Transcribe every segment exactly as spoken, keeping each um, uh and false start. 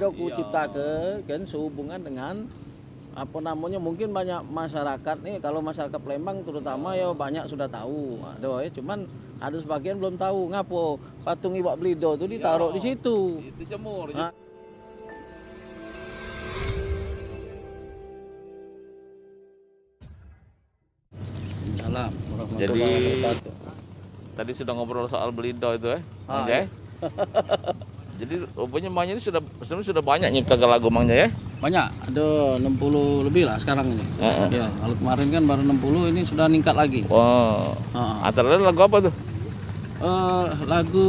Aku ciptake kan sehubungan dengan apa namanya, mungkin banyak masyarakat nih, kalau masyarakat Palembang terutama ya banyak sudah tahu. Ada ya, cuman ada sebagian belum tahu ngapo patung Iwak Belido tu ditaruh di situ. Itu jemur. Ha? Salam warahmatullahi wabarakatuh. Jadi, tadi sudah ngobrol soal Belido itu, eh, Mang Jai? Iya. Jadi, rupanya Mang ini sudah, sebenarnya sudah banyak nyiptakan lagu, Mang Jai, eh? Banyak, ada enam puluh lebih lah sekarang ini. Heeh. Ya, kalau kemarin kan baru enam puluh, ini sudah ningkat lagi. Wah. Heeh. Antara lain lagu apa tuh? Eh, lagu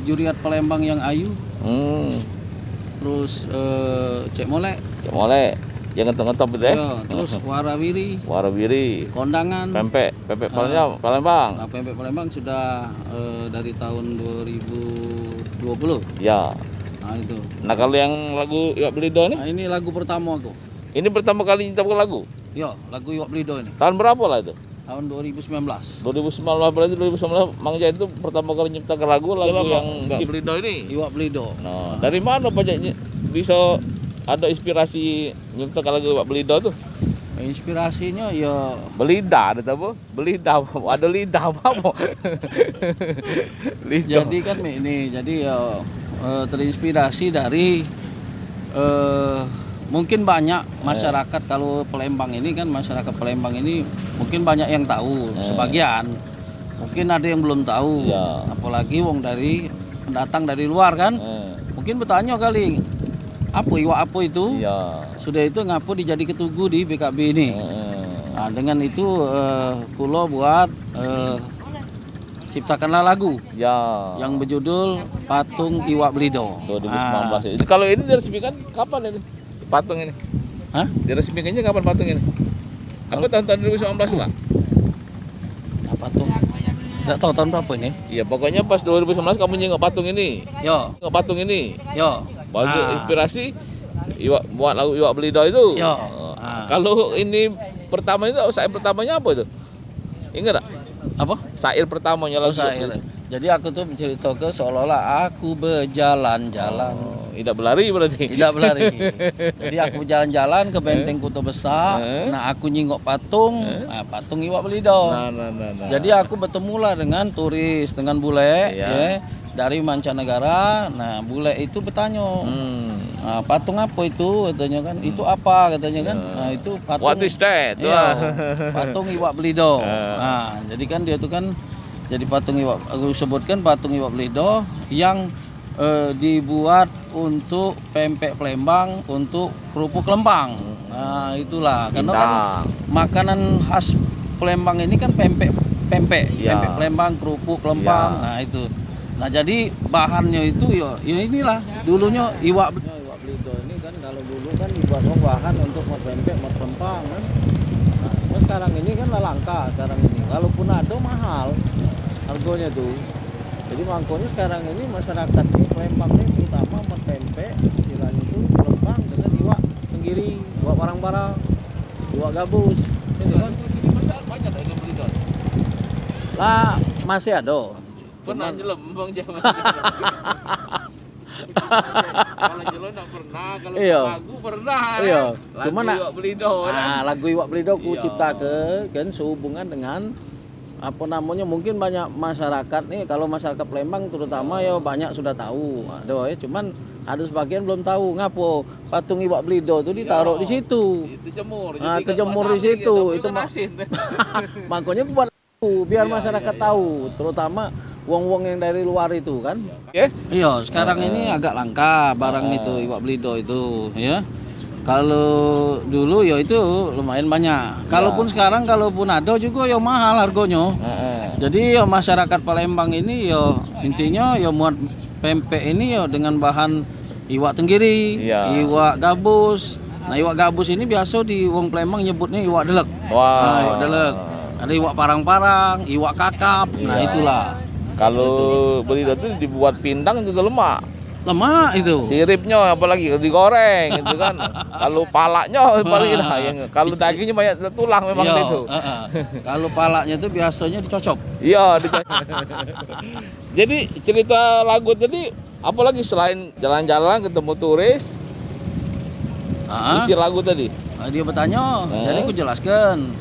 Juriat Palembang yang Ayu. Hmm. Terus, eh, Cek Molek. Cek Molek. Yang ngetop-ngetop itu, eh? Ya, terus Warawiri. Warawiri. Kondangan. Pempek, pempek Palembang, Palembang. Nah, Pempek Palembang sudah, eh, dari tahun dua ribu dua puluh. Ya. Nah, itu. Nah, kalau yang lagu Iwak Belido nih? Nah, ini lagu pertama aku. Ini pertama kali nyiptakan lagu? Ya, lagu Iwak Belido ini. Tahun berapa lah itu? Tahun dua ribu sembilan belas. Dua ribu sembilan belas, berarti dua ribu sembilan belas Mang Jai itu pertama kali nyiptakan lagu, lagu yang Iwak Belido ini. Iwak Belido. Nah, dari mana Pak Jai bisa ada inspirasi nyiptakan lagu Iwak Belido tuh? Inspirasinya ya Belida ada apa? Belida, ada lidah apa? Lidah. Jadi kan ini, jadi ya, eh, terinspirasi dari, eh, mungkin banyak masyarakat, kalau Palembang ini kan, masyarakat Palembang ini mungkin banyak yang tahu, sebagian. Mungkin ada yang belum tahu. Iya. Apalagi wong dari, pendatang dari luar kan. Mungkin bertanya kali, "Apa iwak apa itu?" Iya. Sudah itu ngapo dijadi ketugu di B K B ini? Nah, dengan itu, eh, kulo buat, eh, ciptakanlah lagu yang berjudul Patung Iwak Belido. Dua ribu sembilan belas. Jadi kalau ini diresmikan kapan ini? Patung ini? Hah? Diresmikannya kapan patung ini? Apa tahun-tahun dua ribu sembilan belas juga? Nah, patung. Nggak tahu tahun berapa ini. Iya, pokoknya pas dua ribu sembilan belas kamu nyengok patung ini. Yo. Nyengok patung ini. Yo. Baru inspirasi iwak, buat lagu Iwak Belido itu. Yo. Oh. Kalau ini pertama itu, saat pertamanya apa itu? Ingat tak? Apa? Syair pertamanya lagu. Oh, syair. Jadi aku tuh menceritakan seolah-olah aku berjalan-jalan. Oh, tidak berlari berarti. Tidak berlari. Jadi aku berjalan-jalan ke Benteng Kota Besar. Nah, aku nyingok patung. Nah, patung Iwak Belido. Nah, nah, nah, nah. Jadi aku bertemulah dengan turis, dengan bule, ya, dari mancanegara. Nah, bule itu bertanya. Hmm. Nah, patung apa itu? Katanya kan. Hmm. Itu apa? Katanya kan. Ya. Nah, itu patung. What is that? Iya, patung Iwak Belido. Ya. Nah, jadi kan dia tuh kan jadi patung Iwak, aku sebutkan patung Iwak Belido yang, eh, dibuat untuk pempek Palembang, untuk kerupuk Lembang. Hmm. Nah, itulah. Karena kan makanan khas Palembang ini kan pempek, pempek, ya, pempek Palembang, kerupuk Lembang. Ya. Nah, itu. Nah, jadi bahannya itu ya, ya inilah. Dulunya iwak. Iwak Belido ini kan kalau dulu kan dibuat wong bahan untuk mat pempek, mat rempang kan. Nah, cuma sekarang ini kan lah langka sekarang ini. Kalaupun ada mahal harganya tuh. Jadi makanya sekarang ini masyarakat di Palembang ini terutama mat pempek, istilahnya itu rempang dengan iwak tenggiri, iwak parang-parang, iwak gabus, gitu kan. Lah masih ada. Pernah nyelam, Bang, zaman. Kalau nyelonok pernah, kalau lagu pernah. Iya. Lagu Iwak Belido, kan? Ah, lagu Iwak Belido ku ciptake kan sehubungan dengan apa namanya, mungkin banyak masyarakat nih, kalau masyarakat Palembang terutama ya banyak sudah tahu. Ada ya, cuman ada sebagian belum tahu ngapo patung Iwak Belido tu ditaruh di situ. Itu jemur. Ah, jadi terjemur di situ. Itu mak-, makanya ku buat biar masyarakat tahu, terutama wong-wong yang dari luar itu kan. Iya, sekarang ini agak langka barang itu, iwak belido itu, ya. Kalau dulu ya itu lumayan banyak. Kalaupun sekarang, kalaupun ada juga ya mahal harganya. Heeh. Jadi ya masyarakat Palembang ini ya intinya ya muat pempek ini ya dengan bahan iwak tenggiri, iwak gabus. Nah, iwak gabus ini biasa di wong Palembang nyebutnya iwak delek. Wah. Nah, iwak delek. Ada iwak parang-parang, iwak kakap. Nah, itulah. Kalau belido tu dibuat pindang juga lemak. Lemak itu. Siripnya apalagi kalau digoreng itu kan. Kalau palaknya paling lah yang, kalau dagingnya banyak tulang memang itu. Heeh. Kalau palaknya itu biasanya dicocok. Iya, dicocok. Jadi cerita lagu tadi, apalagi selain jalan-jalan ketemu turis, Ah. Isi lagu tadi. Ah, dia bertanya, ah, jadi ku jelaskan.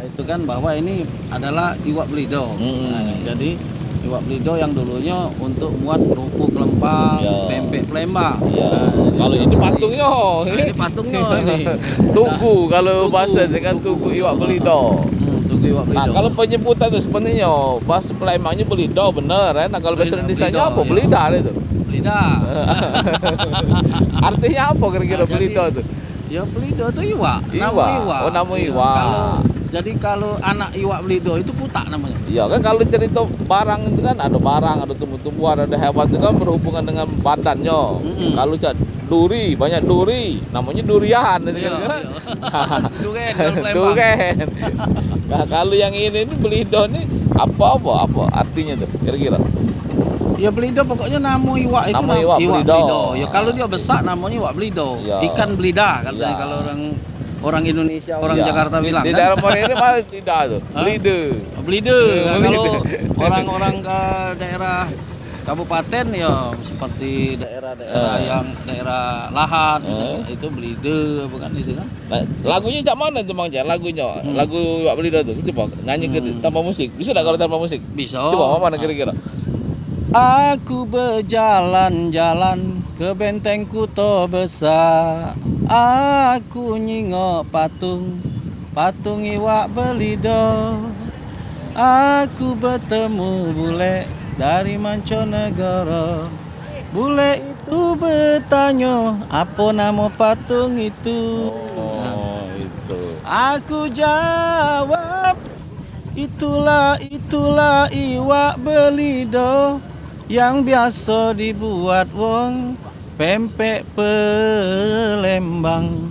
Itu kan bahwa ini adalah iwak belido. Hmm. Nah, jadi iwak belido yang dulunya untuk muat kerupuk kelempang, ya, pempek Palembang. Ya. Nah, jadi kalau ini patungnyo. Nah, ini patungnyo ini. Tugu, kalau tugu, bahasa dia kan tugu, tugu iwak belido. Hmm, tugu iwak belido. Nah, kalau penyebutan tu sebenarnyo bahasa Palembangnyo belido bener, eh. Nah, kalau bahasa Indonesia nyo apo? Belido, ya. Belida itu. Belida. Artinya apa kira-kira belido tu? Ya, belido tu iwak. Iwak. Namo iwak. Oh, namo iwak. Kalau, jadi kalau anak iwak belido itu putak namanya. Iya, kan kalau cerita barang itu kan ada barang, ada tumbuh-tumbuhan, ada hewan itu kan berhubungan dengan badannya. Mm-mm. Kalau cak duri, banyak duri, namanya durian itu kan. Iya, iya. Duren, kalau Palembang. Duren. Nah, kalau yang ini ni belido ni apa, apa, apa artinya tu kira-kira? Ya, belido pokoknya namo iwak itu. Namo iwak belido. Belido. Ya, kalau dia besak namanya iwak belido. Ya. Ikan belida katanya kalau orang, orang Indonesia, orang Jakarta bilang, kan? Di daerah Moreh ini malah belida tu. Hah? Belida. Belida. Nah, kalau orang-orang ke daerah kabupaten, ya seperti daerah-daerah yang daerah Lahat, misalnya, itu belida, bukan itu kan? Nah, lagunyo cak mano tu, Mang Jan? Lagunyo, lagu iwak belido tu. Cuba nyanyi ke tanpa musik. Bisa dak kalau tanpa musik? Bisa. Cuba, mano kira-kira? Aku bejalan-jalan ke benteng Kuto Besak. Aku nyingok patung, patung iwak belido. Aku betemu bulek dari mancanegara. Bulek itu betanyo, "Apo namo patung itu?" Oh, itu. Aku jawab, "Itulah, itulah iwak belido yang biaso dibuat wong pempek Palembang."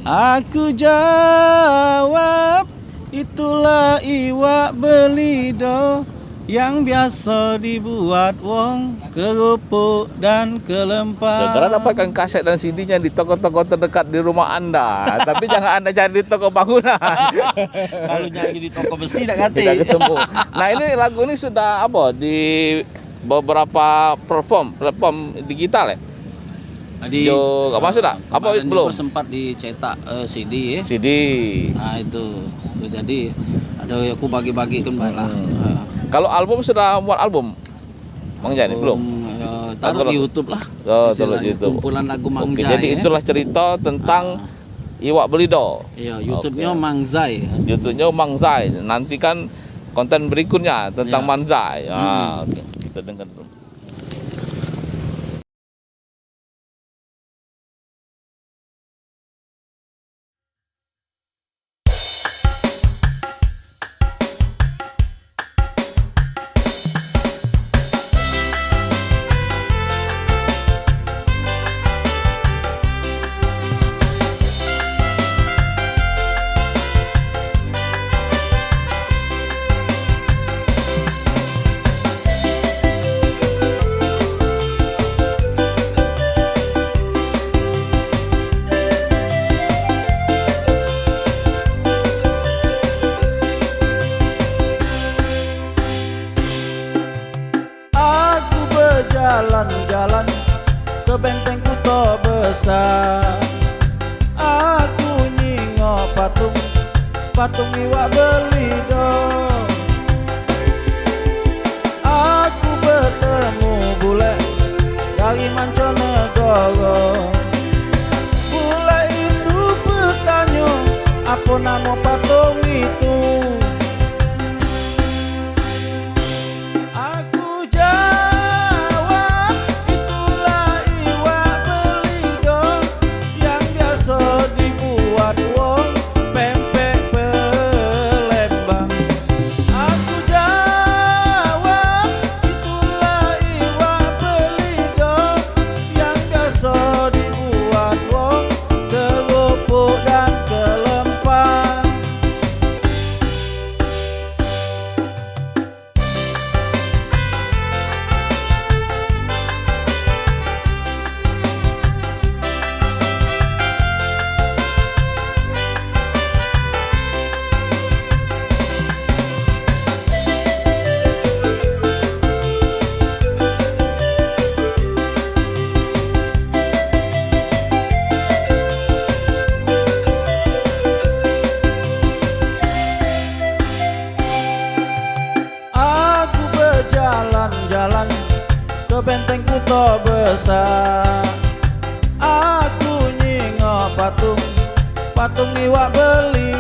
Aku jawab, "Itulah iwak belido yang biaso dibuat wong kerupuk dan kelempang." Segera dapatkan kaset dan C D-nya di toko-toko terdekat di rumah Anda, tapi jangan Anda cari di toko bangunan. Kalau nyari di toko besi dak katek. Tidak ketemu. Nah, ini lagu ni sudah apa, di beberapa platform, platform digital, ya? Tadi, jo, apa sudah? Apa kemarin belum? Juga sempat dicetak, eh, C D, ya. C D. Nah, itu. Itu jadi, ada aku bagi-bagikan bae lah. Hmm. Ha. Kalau album sudah buat album? Mang Jai ni belum? Album, eh, taruh di YouTube lah. Oh, taruh di YouTube. Kumpulan lagu Mang Jai, ya. Oke, jadi itulah cerita tentang iwak belido. Iya, YouTube-nyo Mang Zai. YouTube-nyo Mang Zai. Nantikan konten berikutnya tentang Mang Zai. Ah, oke. Kita dengar dulu. Aku bejalan-jalan ke benteng Kuto Besak. Aku nyingok patung, patung iwak belido. Aku betemu bulek dari mancanegara. Bulek itu betanyo, "Apo namo patung itu?" Aku jawab, "Itulah iwak belido yang biaso dibuat wong pempek Palembang." Seng kuto besak. Aku nyingok patung, patung iwak beli